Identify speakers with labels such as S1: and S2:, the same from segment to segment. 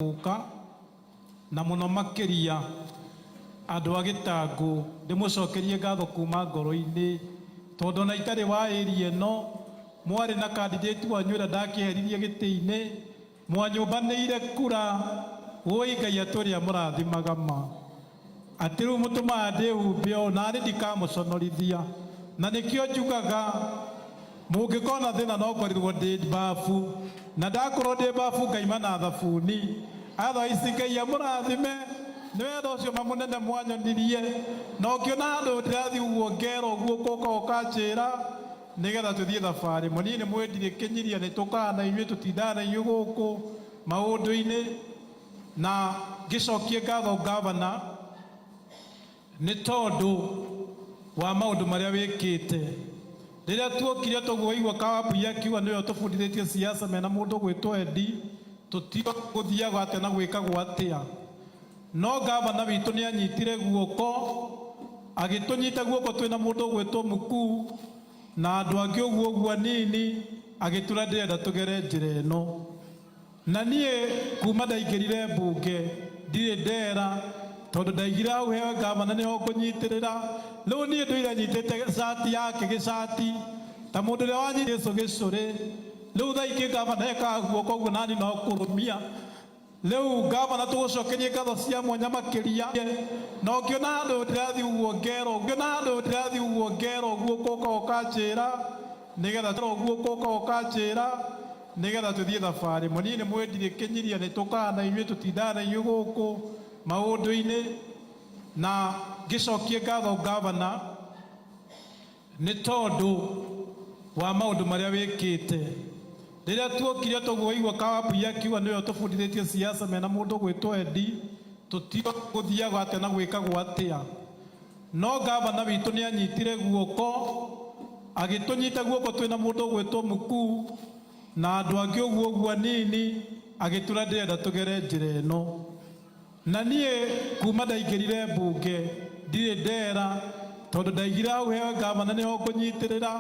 S1: Gũka na mũno makĩria andũ a Gĩtangũ, ndĩmũcokerie ngatho kuma ngoro-inĩ, tondũ ona itarĩ wa area ĩno, mwarĩ na candidate wanyu ũrĩa ndakĩeheririe gĩtĩ-inĩ, mwanyũmbanĩire kura, wũi Ngai atũrĩa amũrathimaga ma. Atĩ rĩu mũtũmaga ndĩhumbe ũũ, na niĩ ndikamũconorithia. Na nĩkĩo njugaga, mũngĩkona thĩna no ngorirwo ndĩ mbabu, na ndakorwo ndĩ mbabu ngaima na thabuni. Otherwise Ngai amũrathime nĩ wendo ũcio ma mũnene mwanyonirie, na ũngĩona handũ ndĩrathiĩ ũguo ngera ũguo ũkoka ũkanjĩra nĩgetha tũthiĩ thabarĩ ĩmwe. Niĩ nĩ mũĩ ndirĩ kĩnyiria, nĩ tũkaga na inyuĩ, tũtindaga na inyuĩ gũkũ maũndũ-inĩ. Na ngĩcokie ngatho ngavana nĩ tondũ wa maũndũ marĩa wĩkĩte. Rĩrĩa tuokire toguo waigua Kawambui akiuga nĩwe ũtũbundithĩtie siasa mena mũndũ ũgwĩtwo Eddie, tũtioĩ gũthiagwo atĩa na gwĩkagwo atĩa. No ngavana witũ nĩ anyitire guoko, agĩtũnyita guoko twĩna mũndũ ũgwĩtwo Mukuu na andũ angĩ ũguo ũguo anini, agĩtwĩra ndĩrenda tũgere njĩra ĩno. Na niĩ kuma ndaingĩrire mbunge ndirĩ ndera, tondũ ndaigire hau he ngavana nĩho ngũnyitĩrĩra. Rĩu niĩ ndũire nyitĩte cati yake gĩcati ta mũndũ ũrĩa wanyitĩte Jesu gĩcũrĩ. Rĩu thaa ingĩ ngavana ekaga guoko ũguo nani no kũrũmia. Rĩu ngavana tũgũcokerie ngatho cia mwanya makĩria. Na ũngĩona handũ ndĩrathiĩ ũguo ngera ũguo, ũngĩona handũ ndĩrathiĩ ũguo ngera ũguo ũkoka ũkanjĩra nĩgetha ũguo ũkoka ũkanjĩra nĩgetha tũthiĩ thabarĩ ĩmwe. Niĩ nĩ mũĩ ndirĩ kĩnyiria, nĩ tũkaga na inyuĩ, tũtindaga na inyuĩ gũkũ maũndũ-inĩ. Na ngĩcokie ngatho ngavana nĩ tondũ wa maũndũ marĩa wĩkĩte. Rĩrĩa tuokire toguo waigua Kawambui akiuga nĩwe ũtũbundithĩtie siasa mena mũndũ ũgwĩtwo Eddie, tũtioĩ gũthiagwo atĩa na gwĩkagwo atĩa. No ngavana witũ nĩ anyitire guoko, agĩtũnyita guoko twĩna mũndũ ũgwĩtwo Mukuu na andũ angĩ ũguo ũguo anini, agĩtwĩra ndĩrenda tũgere njĩra ĩno. Na niĩ kuma ndaingĩrire mbunge ndirĩ ndera, tondũ ndaigire hau he ngavana nĩho ngũnyitĩrĩra.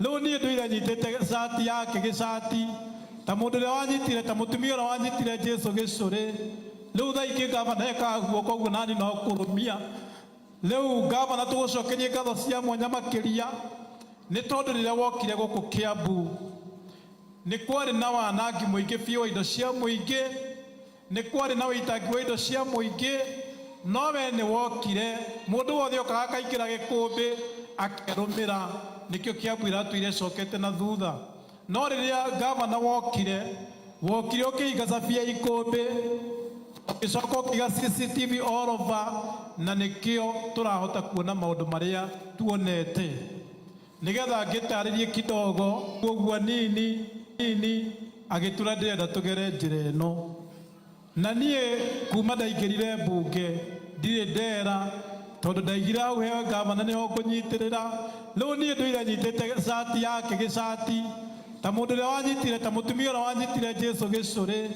S1: Rĩu niĩ ndũire nyitĩte cati yake gĩcati ta mũndũ ũrĩa wanyitire, ta mũtumia ũrĩa wanyitire Jesu gĩcũrĩ. Rĩu thaa ingĩ ngavana ekaga guoko ũguo nani no kũrũmia. Rĩu ngavana tũgũcokerie ngatho cia mwanya makĩria nĩ tondũ rĩrĩa wokire gũkũ Kiambu nĩ kwarĩ na wanangi mũingĩ biũ wa indo cia mũingĩ, nĩ kwarĩ na ũitangi wa indo cia mũingĩ, no we nĩ wokire, mũndũ wothe okaga akaingĩra gĩkũmbĩ akerũmĩra, nĩkĩo Kiambu ĩratũire ĩcokete na thutha. No rĩrĩa ngavana wokire, wokire ũkĩhinga cabi ya ikũmbĩ, ũgĩcoka ũkĩiga CCTV all over, na nĩkĩo tũrahota kuona maũndũ marĩa tuonete. Nĩgetha ngĩtarĩrie kidogo ũguo nini nini, agĩtwĩra ndĩrenda tũgere njĩra ĩno. Na niĩ kuma ndaingĩrire mbunge ndirĩ ndera, tondũ ndaigire hau he ngavana nĩho ngũnyitĩrĩra. Rĩu niĩ ndũire nyitĩte cati yake gĩcati ta mũndũ ũrĩa wanyitire, ta mũtumia ũrĩa wanyitire Jesu gĩcũrĩ.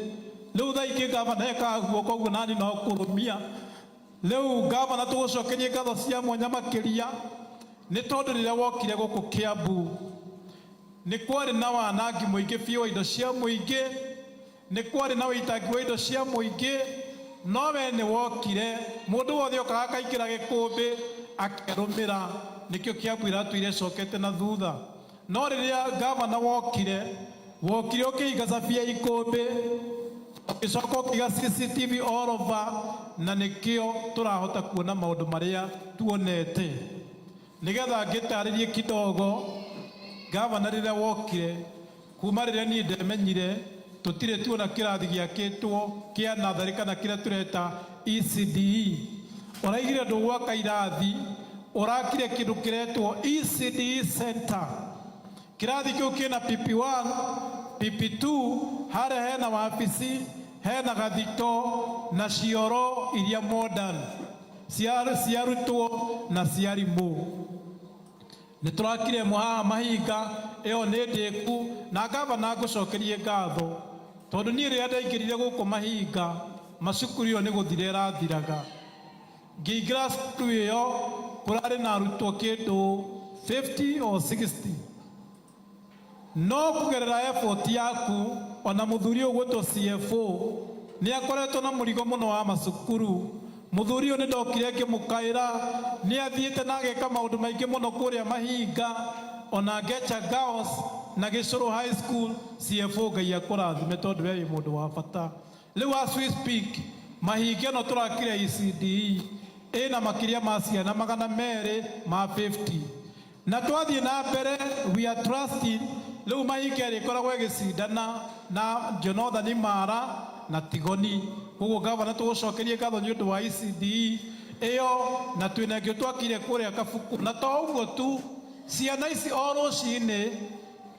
S1: Rĩu thaa ingĩ ngavana ekaga guoko ũguo nani no kũrũmia. Rĩu ngavana tũgũcokerie ngatho cia mwanya makĩria nĩ tondũ rĩrĩa wokire gũkũ Kiambu nĩ kwarĩ na wanangi mũingĩ biũ wa indo cia mũingĩ, nĩ kwarĩ na ũitangi wa indo cia mũingĩ, no we nĩ wokire, mũndũ wothe okaga akaingĩra gĩkũmbĩ akerũmĩra, nĩkĩo Kiambu ĩratũire ĩcokete na thutha. No rĩrĩa ngavana wokire, wokire ũkĩhinga cabi ya ikũmbĩ, ũgĩcoka ũkĩiga CCTV all over, na nĩkĩo tũrahota kuona maũndũ marĩa tuonete. Nĩgetha ngĩtarĩrie kidogo, ngavana rĩrĩa wokire, kuma rĩrĩa niĩ ndemenyire, tũtirĩ tuona kĩrathi gĩakĩtwo kĩa natharĩ kana kĩrĩa tũreta ECDE. Ũraigire ndũgwaka irathi, ũrakire kĩndũ kĩretwo ECDE center. Kĩrathi kĩu kĩna PP1, PP2, harĩa hena wabici, hena gathito na cioro iria modern cia arutwo na cia arimũ. Nĩ tũrakire ĩmwe haha Mahinga, ĩyo nĩ ndĩku na ngavana ngũcokerie ngatho tondũ niĩ rĩrĩa ndaingĩrire gũkũ Mahinga, macukuru ĩyo nĩ gũthira ĩrathiraga. Ngĩingĩra cukuru ĩyo kũrarĩ na arutwo kĩndũ 50 or 60. No kũgerera effort yaku ona mũthuri ũyũ ũgwĩtwo CFO Nĩ akoretwo na mũrigo mũno wa macukuru. Mũthuri ũyũ nĩ ndokire ngĩmũkaĩra, nĩ athiĩte na ageka maũndũ maingĩ mũno kũrĩa Mahinga, ona Ngecha Girls na Gĩcũrũ High School. CFO, Ngai akũrathime tondũ we wĩ mũndũ wa bata. Rĩu as we speak, Mahinga ĩno tũrakire ECDE ĩna makĩria ma ciana 250, na twathiĩ na mbere, we are trusting rĩu Mahinga ĩrĩkoragwo ĩgĩcindana na Jonathan Mara na Tigoni. Koguo gavana, tũgũcokerie ngatho nĩ ũndũ wa ECDE ĩyo, na twĩna ĩngĩ twakire kũrĩa Kabuku. Na to ũguo tu, ciana ici o rũcinĩ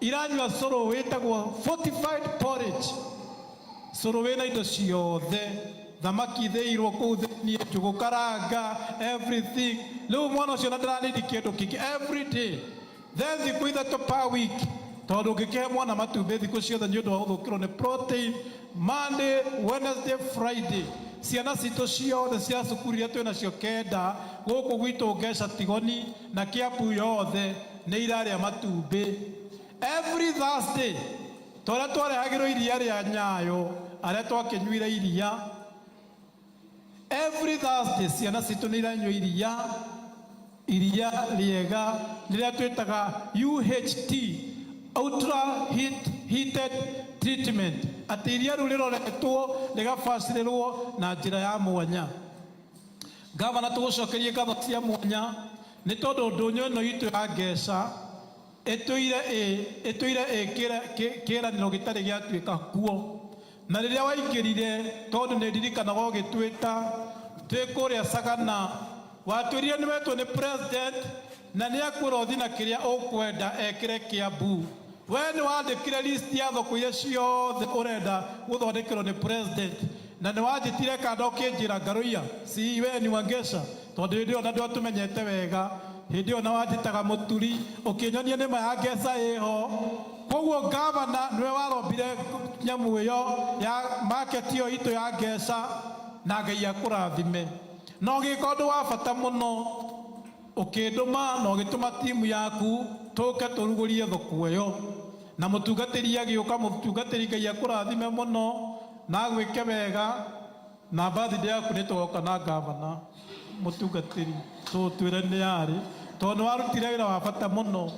S1: iranyua cũrũ wĩtagwo fortified porridge, cũrũ wĩna indo ciothe, thamaki thĩirwo kũu thĩiniĩ, njũgũ karanga, everything. Rĩu mwana ũcio na ndaranindi kĩndũ kĩngĩ every day. Then thikũ 3 per week, tondũ ũngĩkĩhe mwana matumbĩ thikũ ciothe nĩ ũndũ wa gũthũkĩrwo nĩ protein, Monday, Wednesday, Friday, ciana citũ ciothe cia cukuru iria twĩ nacio kenda gũkũ gwitũ Ngeca, Tigoni na Kiambu yothe nĩ irarĩa matumbĩ. Every Thursday, twarĩa twarehagĩrwo iria rĩa Nyayo, arĩa twakĩnyuire iria, every Thursday ciana citũ nĩ iranyua iria rĩega rĩrĩa twĩtaga UHT, ultra heated treatment, atĩ iria rĩu rĩroretwo rĩgabacĩrĩrwo na njĩra ya mwanya. Gavana, tũgũcokerie ngatho cia mwanya nĩ tondũ ndũnyũ ĩno itũ ya Ngeca ĩtũire ĩ kĩĩranĩro gĩtarĩ gĩatuĩka kuo. Na rĩrĩa waingĩrire, tondũ nĩ ndirikanaga ũgĩtwĩta twĩ kũrĩa Sagana, watwĩrire nĩ wetwo nĩ president na nĩ akwĩra ũthiĩ na kĩrĩa ũkwenda ekĩre Kiambu. We nĩ wandĩkire list ya thoko iria ciothe ũrenda gũthondekerwo nĩ president, na nĩ wanjĩtire kanda ũkĩnjĩra, "Ngaruiya, si we ni wa Ngeca?" Tondũ hĩndĩ ĩyo na ndwatũmenyete wega hĩndĩ ĩyo, na wanjĩtaga mũturi, ũkĩnyonia nĩma ya Ngeca ĩho. Koguo gavana, nĩwe warombire nyamũ ĩyo ya market ĩyo itũ ya Ngeca, na Ngai akũrathime. Na ũgĩka ũndũ wa bata mũno, ũkĩndũma na ũgĩtũma timu yaku tũke tũrugũrie thoko ĩyo, na mũtungatĩri agĩũka. Mũtungatĩri, Ngai akũrathime mũno na agwĩke wega, na birthday yaku nĩ tũgoka na gavana mũtungatĩri tũtwĩre nĩ yarĩ, tondũ nĩ warutire wĩra wa bata mũno.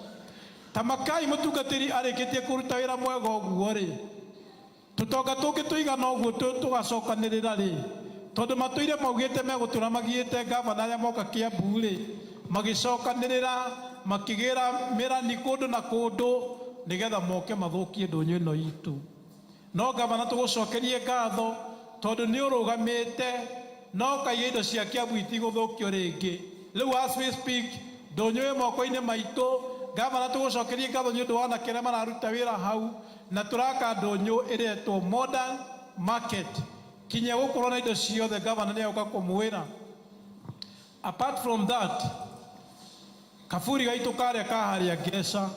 S1: Ta makai mũtungatĩri arĩkĩtie kũruta wĩra mwega ũguo rĩ, tũtonga tũngĩ tũigana ũguo tũgacokanĩrĩra rĩ, tondũ matũire maugĩte megũtũra magiĩte gavana arĩa moka Kiambu rĩ, magĩcokanĩrĩra makĩgĩra mĩrani kũndũ na kũndũ nĩgetha moke mathũkie ndũnyũ ĩno itũ. No gavana, tũgũcokerie ngatho tondũ nĩ ũrũgamĩte na ũkaiga indo cia Kiambu itigũthũkio rĩngĩ. Rĩu as we speak, ndũnyũ ĩ moko-inĩ maitũ. Gavana, tũgũcokerie ngatho nĩ ũndũ wa anake arĩa mararuta wĩra hau, na tũraka ndũnyũ ĩretwo modern market kinya gũkorwo na indo ciothe. Gavana nĩ agoka kũmwĩra. Apart from that, kaburi gaitũ karĩa kaharĩa Ngeca,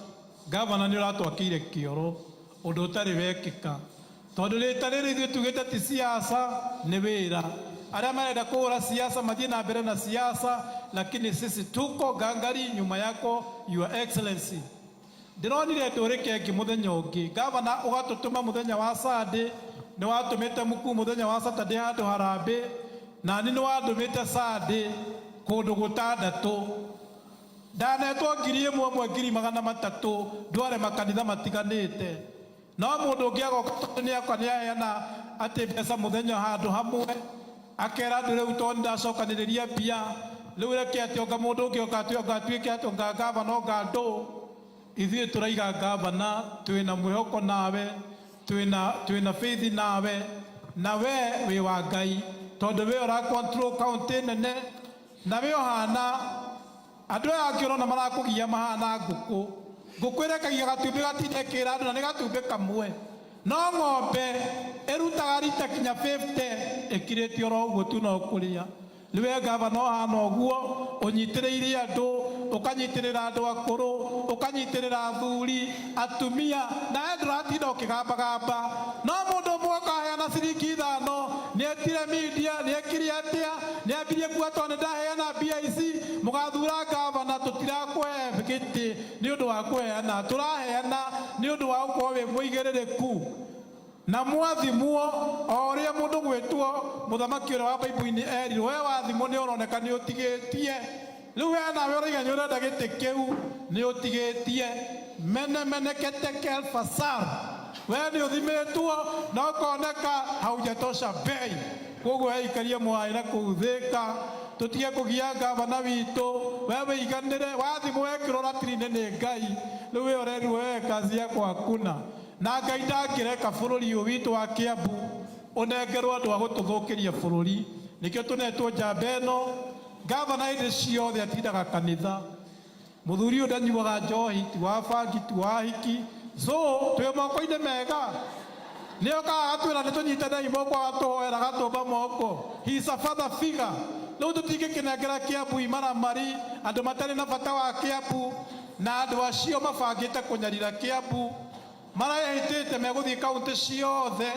S1: gavana, nĩ ũratwakĩire kĩoro, ũndũ ũtarĩ wekĩka, tondũ rĩta rĩrĩ ithuĩ tugĩte ti siasa, nĩ wĩra. Arĩa marenda kũhũra siasa mathiĩ na mbere na siasa, lakini sisi tuko gangari nyuma yako, Your Excellency. Ndĩronire ndũrĩke ĩngĩ mũthenya ũngĩ, gavana, ũgatũtũma mũthenya wa Sunday. Nĩ watũmĩte mũkuu mũthenya wa Saturday handũ harambĩ, nani nĩ wandũmĩte Sunday kũndũ gũtandatũ. Ndanetwo 1000 ĩmwe, 300,000 ndware makanitha matiganĩte. No mũndũ ũngĩ agoka, tondũ nĩ akoka nĩ aheana atĩ mbeca mũthenya handũ hamwe, akera andũ rĩu tondũ ndacokanĩrĩria mbia rĩu, reke atĩ onga mũndũ ũngĩ oka atĩ onga atuĩke atĩ onga gavana onga ndũ. Ithuĩ tũraiga, gavana, twĩna mwĩhoko nawe, twĩna faith nawe, na we wĩ wa Ngai, tondũ we ũra control county nene, na we ũhana andũ aya angĩ ũrona marakũgia mahana ngũkũ. Ngũkũ ĩrekagia gatumbĩ gatinda ĩkĩra andũ na nĩ gatumbĩ kamwe, no ng'ombe ĩrutaga rita kinya 50 ĩkirĩte oro ũguo tu no kũrĩa. Rĩu we gavana ũhana ũguo, ũnyitĩrĩire andũ, ũkanyitĩrĩra andũ akũrũ, ũkanyitĩrĩra athuri, atumia, na we ndũratinda ũkĩgambagamba. No mũndũ ũmwe ũkaheana ciringi 5, nĩ etire media, nĩ ekire atĩa, nĩ ambirie kuga tondũ nĩ ndaheana mbia ici mũgathura gavana. Tũtirakũhe gĩtĩ nĩ ũndũ wa kũheana, tũraheana nĩ ũndũ wa gũkorwo wĩ mũigĩrĩrĩku. Na mwathimwo o ũrĩa mũndũ gwĩtwo mũthamaki ũrĩa wa Baibũ-inĩ erirwo, we wathimwo nĩ ũroneka nĩ ũtigĩtie. Rĩu we nawe ũraiga nĩ ũrenda gĩtĩ kĩu, nĩ ũtigĩtie. Mene mene ketekel fasar, we nĩ ũthimĩtwo na ũkoneka haujatosha bei. Koguo weikarie mwaĩ na kũu Thĩka, tũtige kũgia gavana witũ. We wĩiganĩre, wathimwo wekĩrwo ratiri-inĩ nĩ Ngai, rĩu we ũrerirwo wewe kazi yako hakuna. Na Ngai ndangĩreka bũrũri ũyũ witũ wa Kiambu ũnengerwo andũ a gũtũthũkĩria bũrũri. Nĩkĩo tũnetwo njamba ĩno. Gavana hĩndĩ ciothe atindaga kanitha. Mũthuri ũyũ ndanyuaga njohi, ti wa bangi, ti wa hiki, so twĩ moko-inĩ mega. Nĩ okaga agatwĩra nĩ tũnyitanei moko, agatũhoera, agatũmba moko. He is a father figure. Rĩu tũtingĩkĩnengera Kiambu imaramari, andũ matarĩ na bata wa Kiambu, na andũ acio mabangĩte kũnyarira Kiambu, marehĩtĩte megũthiĩ kaũntĩ ciothe,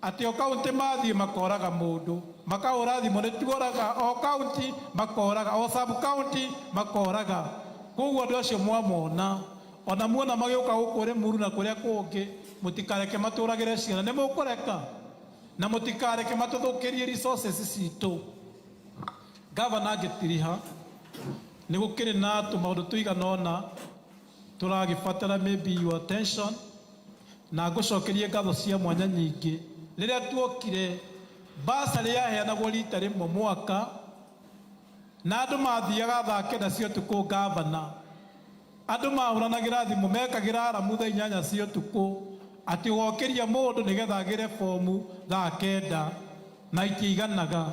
S1: atĩ o kaũntĩ mathiĩ makoraga mũndũ, makahũra thimũ nĩ tuoraga, o kaũntĩ makoraga, o sub county makoraga. Koguo andũ acio mwamona, ona muona magĩũka gũkũ Rĩmuru na kũrĩa kũngĩ, mũtikareke matũragĩre ciana, nĩ mũkũreka, na mũtikareke matũthũkĩrie resources citũ. Gavana ngĩtiriha, nĩ gũkĩrĩ na tũmaũndũ tũigana ũna tũragĩbatara maybe your attention, na ngũcokerie ngatho cia mwanya nyingĩ. Rĩrĩa tuokire, basarĩ yaheanagwo rita rĩmwe mwaka, na andũ mathiaga thaa 9 cia ũtukũ. Gavana, andũ mahũranagĩra thimũ, mekagĩra aramu thaa 8 cia ũtukũ atĩ ũgokĩria mũndũ nĩgetha agĩre bomu thaa 9, na itiiganaga.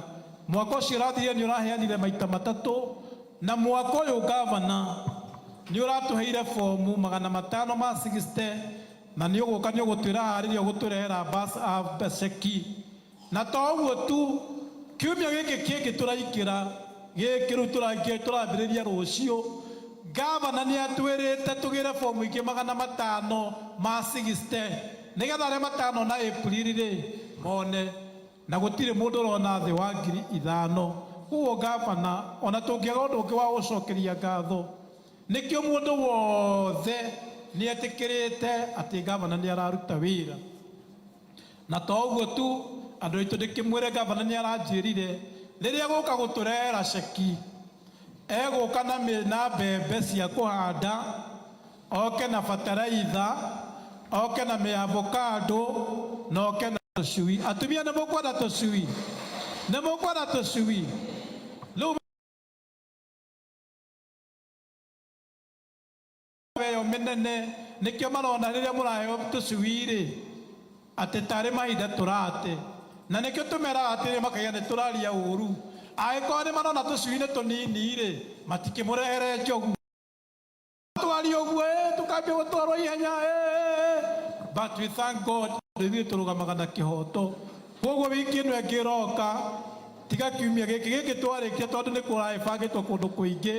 S1: Mwaka ũcio ũrathirire nĩ ũraheanire maita matatũ, na mwaka ũyũ gavana nĩ ũratũheire bomu 560, na nĩ ũgũka nĩ ũgũtwĩra harĩria ũgũtũrehera ceki. Na to ũguo tu, kiumia gĩkĩ kĩngĩ tũraingĩra gĩkĩ rĩu tũrambĩrĩria rũciũ, gavana nĩ atwĩrĩte tũgĩre bomu ingĩ 560, nĩgetha arĩa matanona April rĩ mone, na gũtirĩ mũndũ ũrona thĩ wa 5,000. Koguo gavana, ona tũngĩaga ũndũ ũngĩ wa gũcokeria ngatho, nĩkĩo mũndũ wothe nĩ etĩkĩrĩte atĩ gavana nĩ araruta wĩra. Na to ũguo tu, andũ aitũ, ndĩkĩmwĩre gavana nĩ aranjĩrire rĩrĩa gũka gũtũrehera ceki, egũka na mbembe cia kũhanda, oke na bataraitha, oke na mĩavocado, na oke na tũcui. Atumia, nĩ mũkwenda tũcui? Nĩ mũkwenda tũcui? Rĩu ĩyo mĩnene nĩkĩo marona rĩrĩa mũraheo tũcui rĩ, atĩ tarĩ mahinda tũrate, na nĩkĩo tũmeraga atĩrĩ, makaiga nĩ tũraria ũru. Angĩkorwo nĩ marona tũcui nĩ tũnini rĩ, matikĩmũrehere njogu twarie ũguo, tũkambia gũtwarwo ihenya. But we thank God, ithuĩ tũrũgamaga na kĩhoto. Koguo wiki ĩno ĩngĩ ĩroka, tiga kiumia gĩkĩ, gĩkĩ twarĩkia, tondũ nĩ kũragĩbangĩtwo kũndũ kũingĩ.